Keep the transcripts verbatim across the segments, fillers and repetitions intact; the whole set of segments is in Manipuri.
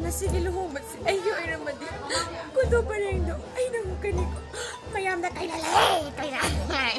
ꯉꯁꯤꯒꯤ ꯂꯨꯍꯣꯡꯕꯁꯤ ꯑꯩꯒꯤ ꯑꯣꯏꯔꯝꯃꯗꯤ ꯀꯨꯟꯗꯣ ꯄꯔꯦꯡꯗꯣ ꯑꯩꯅ ꯑꯃꯨꯛ ꯀꯅꯤꯀꯣ꯫ ꯃꯌꯥꯝꯗ ꯀꯩꯅ ꯂꯩ, ꯀꯩꯅ ꯂꯩ꯫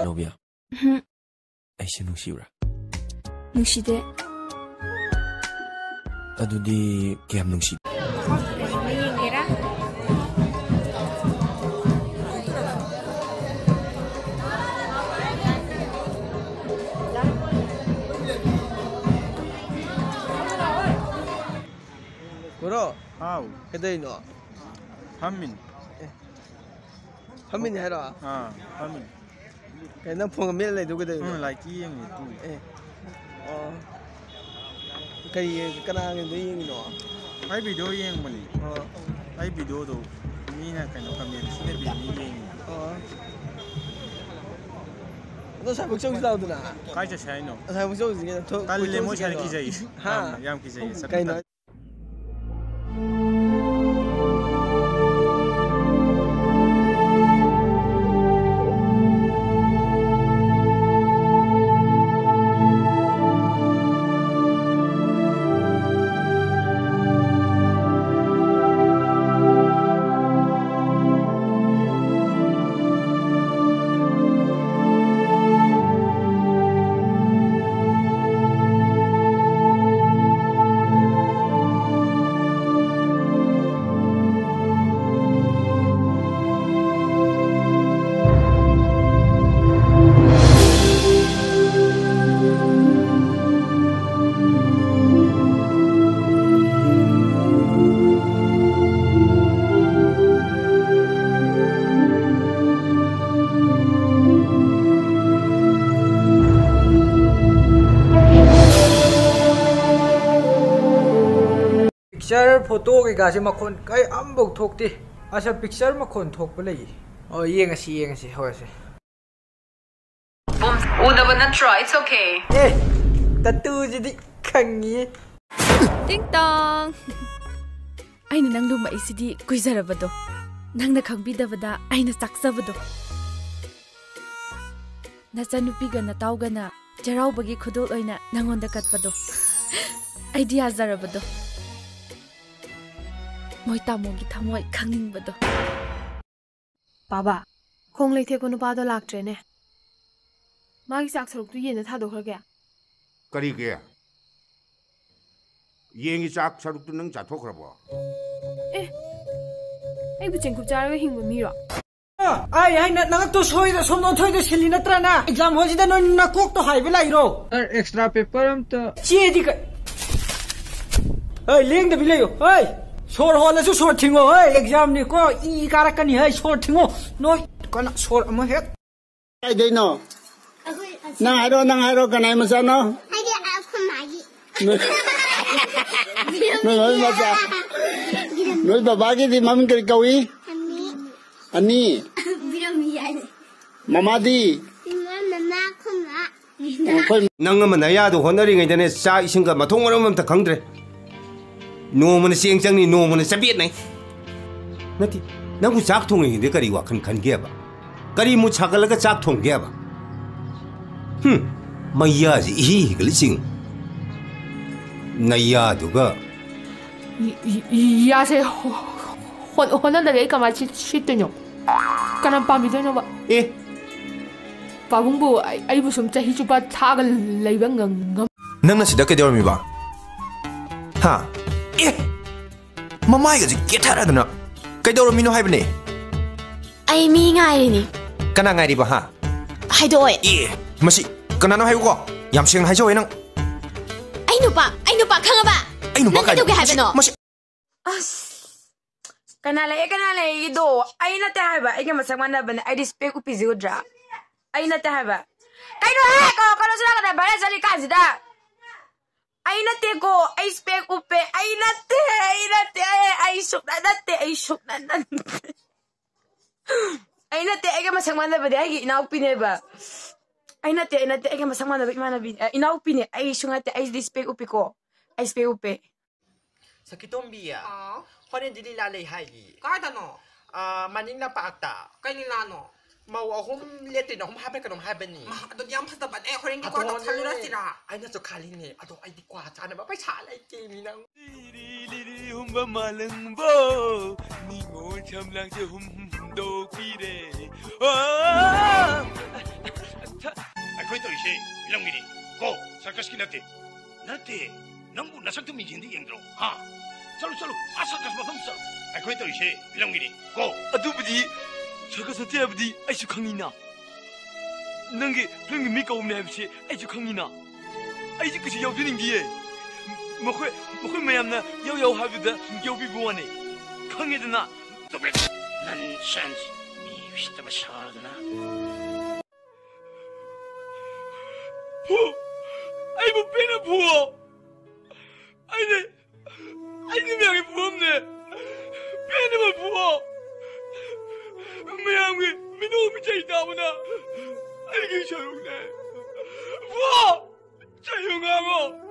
ꯅꯣꯕꯤꯌꯥ, ꯎꯝ꯫ ꯑꯩꯁꯦ ꯅꯨꯡꯁꯤꯕ꯭ꯔꯥ? ꯅꯨꯡꯁꯤꯗꯦ꯫ ꯑꯗꯨꯗꯤ ꯀꯌꯥꯝ ꯅꯨꯡꯁꯤ? ꯀꯩꯅꯣꯝꯃ ꯌꯦꯡꯒꯦꯔꯥ? ꯕ꯭ꯔꯣ, ꯍꯥꯎ꯫ ꯀꯩꯗꯧꯔꯤꯅꯣ? ꯐꯝꯃꯤꯅꯤ꯫ ꯑꯦ, ꯐꯝꯃꯤꯅꯤ ꯍꯥꯏꯔꯣ? ꯑꯥ, ꯐꯝꯃꯤꯅꯤ꯫ ꯀꯩ, ꯅꯪ ꯐꯣꯟꯒ ꯃꯦꯠꯂ ꯂꯩꯗꯣ ꯀꯩꯗꯧꯔꯤꯅꯣ? ꯎꯝ, ꯂꯥꯏꯔꯤꯛ ꯌꯦꯡꯉꯤ, ꯇꯨꯝꯃꯤ꯫ ꯑꯦ, ꯑꯣ꯫ ꯀꯔꯤ, ꯀꯅꯥꯒꯤꯗꯣ ꯌꯦꯡꯉꯤꯅꯣ? ꯑꯩ ꯚꯤꯗꯤꯑꯣ ꯌꯦꯡꯕꯅꯤ꯫ ꯑꯣ꯫ ꯑꯩ ꯚꯤꯗꯤꯑꯣꯗꯣ ꯃꯤꯅ ꯀꯩꯅꯣ ꯀꯃꯦꯟ ꯊꯤꯅ ꯄꯤꯕꯅꯤ ꯌꯦꯡꯉꯤ꯫ ꯑꯣ꯫ ꯑꯗꯣ ꯑꯁ꯭ꯋꯥꯏꯐꯥꯎ ꯆꯧꯁꯤ ꯂꯥꯎꯗꯅ꯫ ꯀꯥꯏ ꯆꯠꯁꯦ ꯍꯥꯏꯅꯣ? ꯑꯁ꯭ꯋꯥꯏꯐꯥꯎ ꯆꯧꯁꯤꯅꯦ꯫ ꯊꯣꯛ-, ꯇꯜꯂꯦ, ꯃꯣꯏ ꯀꯣꯏꯊꯣꯛꯎꯁꯤ ꯁ꯭ꯋꯥꯏꯗ ꯀꯩꯅꯣ꯫ ꯀꯤꯖꯩ꯫ ꯍꯥ? ꯌꯥꯝ, ꯌꯥꯝ ꯀꯤꯖꯩꯌꯦ꯫ ꯆꯠꯄ ꯀꯩꯅꯣ? ꯇꯜꯂꯦ꯫ ꯄꯤꯛꯆꯔ ꯐꯣꯇꯣ ꯀꯩꯀꯥꯁꯦ ꯃꯈꯣꯟ ꯀꯩ ꯑꯝꯐꯥꯎ ꯊꯣꯛꯇꯦ꯫ ꯑꯁ, ꯄꯤꯛꯆꯔ ꯃꯈꯣꯟ ꯊꯣꯛꯄ ꯂꯩꯌꯦ꯫ ꯑꯣ, ꯌꯦꯡꯉꯁꯤ, ꯌꯦꯡꯉꯁꯤ, ꯍꯣꯏꯁꯦ꯫ ꯎꯗꯕ ꯅꯠꯇ꯭ꯔꯣ? It's okay. ꯑꯦ, ꯇꯠꯇꯨꯁꯤꯗꯤ ꯈꯪꯉꯤꯌꯦ꯫ ꯇꯤꯡ ꯇꯥꯡ꯫ ꯑꯩꯅ ꯅꯪ ꯂꯨꯝꯃꯛꯏꯁꯤꯗꯤ ꯀꯨꯏꯖꯔꯕꯗꯣ, ꯅꯪꯅ ꯈꯪꯕꯤꯗꯕꯗ ꯑꯩꯅ ꯆꯥꯛꯆꯕꯗꯣ꯫ ꯅꯆꯟꯅꯨꯄꯤꯒ ꯅꯇꯥꯎꯒꯅ ꯆꯩꯔꯥꯎꯕꯒꯤ ꯈꯨꯗꯣꯜ ꯑꯣꯏꯅ ꯅꯪꯉꯣꯟꯗ ꯀꯠꯄꯗꯣ꯫ ꯑꯩꯗꯤ ꯌꯥꯖꯔꯕꯗꯣ꯫ ꯃꯣꯏ ꯇꯥꯃꯣꯒꯤ ꯊꯃꯣꯏ ꯈꯪꯅꯤꯡꯕꯗꯣ꯫ ꯕꯥꯕꯥ, ꯈꯣꯡ ꯂꯩꯊꯦꯛꯄ ꯅꯨꯄꯥꯗꯣ ꯂꯥꯛꯇ꯭ꯔꯦꯅꯦ꯫ ꯃꯥꯒꯤ ꯆꯥꯛ ꯁꯔꯨꯛꯇꯨ ꯌꯦꯟꯗ ꯊꯥꯗꯣꯛꯈ꯭ꯔꯒꯦ꯫ ꯀꯔꯤꯒꯤ? ꯌꯦꯟꯒꯤ ꯆꯥꯛ ꯁꯔꯨꯛꯇꯨ ꯅꯪ ꯆꯥꯊꯣꯛꯈ꯭ꯔꯕꯣ? ꯑꯦ, ꯑꯩꯕꯨ ꯆꯦꯡꯀꯨꯞ ꯆꯥꯔꯒ ꯍꯤꯡꯕ ꯃꯤꯔꯣ? ꯑꯩ ꯍꯥꯏꯅ ꯅꯉꯛꯇꯣ ꯁꯣꯏꯗ ꯁꯣꯝꯗ ꯑꯣꯟꯊꯣꯏꯗ ꯁꯤꯜꯂꯤ ꯅꯠꯇ꯭ꯔꯅ? ꯑꯦꯛꯖꯥꯝ ꯍꯣꯜꯁꯤꯗ ꯅꯣꯏ ꯅꯀꯣꯛꯇꯣ ꯍꯥꯏꯕ ꯂꯥꯛꯏꯔꯣ? ꯁꯥꯔ, ꯑꯦꯛꯁꯇ꯭ꯔꯥ ꯄꯦꯄꯔ ꯑꯝꯇ꯫ ꯆꯦꯗꯤ ꯀ-, ꯑꯩ ꯂꯦꯡꯗꯕꯤ ꯂꯩꯌꯨ꯫ ꯑꯩ ꯁꯣꯔ ꯍꯣꯜꯂꯁꯨ ꯁꯣꯔ ꯊꯤꯡꯉꯣ꯫ ꯑꯩ ꯑꯦꯛꯖꯥꯝꯅꯤꯀꯣ, ꯏ ꯀꯥꯔꯛꯀꯅꯤ꯫ ꯑꯩ ꯁꯣꯔ ꯊꯤꯡꯉꯣ꯫ ꯅꯣꯏ ꯀꯅꯥ ꯁꯣꯔ ꯑꯃ ꯍꯦꯛ ꯀꯥꯏꯗꯩꯅꯣ? ꯅꯪ ꯍꯥꯏꯔꯣ, ꯅꯪ ꯍꯥꯏꯔꯣ, ꯀꯅꯥꯏ ꯃꯆꯥꯅꯣ? ꯑꯩꯗꯤ ꯑꯩꯈꯣꯏ ꯃꯥꯒꯤ꯫ ꯅꯣꯏ, ꯅꯣꯏ ꯃꯥꯒꯤ ꯃꯆꯥ? ꯅꯣꯏ ꯕꯕꯥꯒꯤꯗꯤ ꯃꯃꯤꯡ ꯀꯔꯤ ꯀꯧꯏ? ꯑꯅꯤ꯫ ꯑꯅꯤ꯫ ꯕꯤꯔꯝꯃꯤ ꯍꯥꯏꯅꯦ꯫ ꯃꯃꯥꯗꯤ? ꯏꯃꯥ, ꯃꯃꯥ, ꯑꯩꯈꯣꯏ ꯃꯥ꯫ ꯑꯩꯈꯣꯏ ꯅꯪ ꯑꯃ ꯅꯌꯥꯗꯣ ꯍꯣꯠꯅꯔꯤꯉꯩꯗꯅꯦ, ꯆꯥꯛ ꯏꯁꯤꯡꯒ ꯃꯊꯣꯡ ꯃꯔꯝ ꯑꯝꯇ ꯈꯪꯗ꯭ꯔꯦ꯫ ꯅꯣꯡꯃꯅ ꯆꯦꯡ ꯆꯪꯅꯤ, ꯅꯣꯡꯃꯅ ꯆꯕꯦꯠꯅꯩ꯫ ꯅꯠꯇꯦ, ꯅꯪꯕꯨ ꯆꯥꯛ ꯊꯣꯡꯉꯤꯉꯩꯗ ꯀꯔꯤ ꯋꯥꯈꯜ ꯈꯟꯒꯦꯕ? ꯀꯔꯤ ꯃꯨꯠ ꯁꯥꯒꯠꯂꯒ ꯆꯥꯛ ꯊꯣꯡꯒꯦꯕ? ꯍꯨꯝ, ꯃꯩꯌꯥꯁꯤ ꯏꯍꯤ ꯍꯤꯒꯠꯂꯤ ꯆꯤꯡ꯫ ꯅꯩꯌꯥꯗꯨꯒ꯫ ꯏ-, ꯏ-, ꯏ-, ꯌꯥꯁꯦ ꯍꯣ-, ꯍꯣ-, ꯍꯣꯠꯅꯗ꯭ꯔꯗꯤ ꯑꯩ ꯀꯃꯥꯏ ꯁꯤꯠ-, ꯁꯤꯠꯇꯣꯏꯅꯣ? ꯀꯅꯥ ꯄꯥꯝꯕꯤꯗꯣꯏꯅꯣꯕ? ꯑꯦ꯫ ꯄꯥꯕꯨꯡꯕꯨ ꯑꯩ-, ꯑꯩꯕꯨ ꯁꯨꯝ ꯆꯍꯤ ꯆꯨꯞꯄ ꯊꯥꯛꯑꯒ ꯂꯩꯕ ꯉꯝ-, ꯉꯝ- ꯅꯪꯅ ꯁꯤꯗ ꯀꯩꯗꯧꯔꯝꯃꯤꯕ? ꯍꯥ? ꯑꯦ! ꯃꯃꯥꯏꯒꯁꯦ ꯀꯦꯊꯔꯗꯅ ꯀꯩꯗꯧꯔꯝꯃꯤꯅꯣ ꯍꯥꯏꯕꯅꯦ? ꯑꯩ ꯃꯤ ꯉꯥꯏꯔꯤꯅꯤ꯫ ꯀꯅꯥ ꯉꯥꯏꯔꯤꯕ, ꯍꯥ? ꯍꯥꯏꯗꯣꯛꯑꯣꯏ꯫ ꯑꯦ, ꯃꯁꯤ ꯀꯅꯥꯅꯣ ꯍꯥꯏꯌꯨꯀꯣ? ꯌꯥꯝ ꯁꯦꯡꯅ ꯍꯥꯏꯖꯧ ꯅꯪ꯫ ꯑꯩ ꯅꯨꯄꯥ, ꯑꯩ ꯅꯨꯄꯥ ꯈꯪꯉꯕ? ꯑꯩ ꯅꯨꯄꯥ ꯅꯪ ꯀꯥꯏꯅ? ꯀꯩꯗꯧꯒꯦ ꯍꯥꯏꯕꯅꯣ? ꯃꯁꯤ, ꯃꯁꯤ ꯑꯁ! ꯀꯅꯥ ꯂꯩꯑꯦ, ꯀꯅꯥ ꯂꯩꯑꯦꯗꯣ? ꯑꯩ ꯅꯠꯇꯦ ꯍꯥꯏꯕ, ꯑꯩꯒ ꯃꯁꯛ ꯃꯥꯟꯅꯕꯅꯦ꯫ ꯑꯩ ꯔꯦꯁꯄꯦꯛ ꯎꯞꯄꯤꯁꯦ ꯎꯗ꯭ꯔꯥ? ꯑꯩ ꯅꯠꯇꯦ ꯍꯥꯏꯕ꯫ ꯀꯩꯅꯣ ꯍꯦ? ꯀꯣ-, ꯀꯩꯅꯣꯁꯨ ꯂꯥꯛꯀꯗ꯭ꯔꯥ? ꯚꯥꯏꯔꯦꯜ ꯆꯠꯂꯤ ꯀꯥꯟꯁꯤꯗ꯫ ꯑꯩ ꯅꯠꯇꯦꯀꯣ, ꯑꯩ ꯏꯁꯄꯦꯛ ꯎꯞꯄꯦ꯫ ꯑꯩ ꯅꯠꯇꯦ, ꯑꯩ ꯅꯠꯇꯦ, ꯑꯩ, ꯑꯩ ꯁꯨꯛꯅꯠ ꯅꯠꯇꯦ, ꯑꯩ ꯁꯨꯛꯅꯠ ꯅꯠꯇꯦ꯫ ꯑꯩ ꯅꯠꯇꯦ, ꯑꯩꯒ ꯃꯁꯛ ꯃꯥꯟꯅꯕꯗꯤ ꯑꯩꯒꯤ ꯏꯅꯥꯎꯄꯤꯅꯦꯕ꯫ ꯑꯩ ꯅꯠꯇꯦ, ꯑꯩ ꯅꯠꯇꯦ, ꯑꯩꯒ ꯃꯁꯛ ꯃꯥꯟꯅꯕ ꯏꯃꯥꯟꯅꯕꯤ, ꯑ, ꯏꯅꯥꯎꯄꯤꯅꯦ꯫ ꯑꯩ ꯁꯨꯛ ꯅꯠꯇꯦ, ꯑꯩꯗꯤ ꯏꯁꯄꯦꯛ ꯎꯞꯄꯤꯀꯣ꯫ ꯑꯩ ꯏꯁꯄꯦꯛ ꯎꯞꯄꯦ꯫ ꯁꯈꯤꯇꯣꯝꯕꯤ, ꯑꯥꯎ꯫ ꯍꯣꯔꯦꯟꯗꯤ ꯂꯤꯂꯥ ꯂꯩ ꯍꯥꯏꯔꯤ꯫ ꯀꯥꯏꯗꯅꯣ? ꯑꯥ, ꯃꯅꯤꯡ ꯂꯝꯄꯥꯛꯇ꯫ ꯀꯩ ꯂꯤꯂꯥꯅꯣ? ꯃꯧ ꯑꯍꯨꯝ ꯂꯦꯇ꯭ꯔꯤꯟ ꯑꯍꯨꯝ ꯍꯥꯏꯕ꯭ꯔꯥ ꯀꯩꯅꯣꯝ ꯍꯥꯏꯕꯅꯤ꯫ ꯃꯥ, ꯑꯗꯨꯗꯤ ꯌꯥꯝ ꯐꯖꯕꯅꯦ꯫ ꯍꯣꯔꯦꯟꯒꯤ ꯀ꯭ꯋꯥꯗꯣ ꯑꯗꯨꯅꯦ꯫ ꯆꯠꯂꯨꯔꯁꯤꯔꯥ? ꯑꯩꯅꯁꯨ ꯈꯜꯂꯤꯅꯦ꯫ ꯑꯗꯣ ꯑꯩꯗꯤ ꯀ꯭ꯋꯥ ꯆꯥꯅꯕ ꯄꯩꯁꯥ ꯂꯩꯇꯦ ꯃꯤ ꯅꯪ꯫ ꯂꯤꯔꯤ ꯂꯤꯔꯤ ꯍꯨꯝꯕ ꯃꯥꯂꯪꯕꯣ, ꯅꯤꯉꯣꯜ ꯁꯝꯂꯥꯡꯁꯦ ꯍꯨꯝ ꯍꯨꯝ ꯍꯨꯝꯗꯣꯛꯄꯤꯔꯦ꯫ ꯑꯥ! ꯑꯩꯈꯣꯏ ꯇꯧꯔꯤꯁꯦ ꯐꯤꯂꯝꯒꯤꯅꯤ ꯀꯣ, ꯁꯔꯀꯁꯀꯤ ꯅꯠꯇꯦ꯫ ꯅꯠꯇꯦ, ꯅꯪꯕꯨ ꯅꯁꯛꯇꯨ ꯃꯤꯡꯁꯦꯟꯗ ꯌꯦꯡꯗ꯭ꯔꯣ? ꯍꯥ? ꯆꯠꯂꯨ, ꯆꯠꯂꯨ, ꯑꯥ ꯁꯔꯀꯁ ꯃꯐꯝ ꯆꯠꯂꯨ꯫ ꯑꯩꯈꯣꯏ ꯇꯧꯔꯤꯁꯦ ꯐꯤꯂꯝꯒꯤꯅꯤ ꯀꯣ꯫ ꯑꯗꯨꯕꯨꯗꯤ ꯁꯔꯀꯁ ꯅꯠꯇꯦ ꯍꯥꯏꯕꯗꯤ ꯑꯩꯁꯨ ꯈꯪꯉꯤꯅ꯫ ꯅꯪꯒꯤ ꯐꯤꯂꯝꯒꯤ ꯃꯤ ꯀꯧꯕꯅꯦ ꯍꯥꯏꯕꯁꯦ ꯑꯩꯁꯨ ꯈꯪꯉꯤꯅ꯫ ꯑꯩꯁꯦ ꯀꯩꯁꯨ ꯌꯥꯎꯖꯅꯤꯡꯗꯤꯌꯦ꯫ ꯃꯈꯣꯏ, ꯃꯈꯣꯏ ꯃꯌꯥꯝꯅ ꯌꯥꯎ ꯌꯥꯎ ꯍꯥꯏꯕꯗꯨꯗ ꯌꯥꯎꯕꯤꯕ ꯋꯥꯅꯦ꯫ ꯈꯪꯉꯦꯗꯅ꯫ Stupid! Nonsense! ꯃꯤ ꯎꯁꯤꯠꯇꯕ ꯁꯥꯗꯅ꯫ ꯐꯨ! ꯑꯩꯕꯨ ꯄꯦꯟꯅ ꯐꯨꯑꯣ! ꯑꯩꯗꯤ, ꯑꯩꯗꯤ ꯃꯌꯥꯝꯒꯤ ꯐꯨꯐꯝꯅꯦ! ꯄꯦꯟꯅꯕ ꯐꯨꯑꯣ! ꯃꯌꯥꯝꯒꯤ ꯃꯤꯅꯣꯛ ꯃꯤꯆꯩ ꯇꯥꯕꯅ ꯑꯩꯒꯤ ꯁꯔꯨꯛꯅꯦ! ꯐꯨꯑꯣ! ꯆꯩꯌꯨ ꯉꯥꯡꯉꯣ!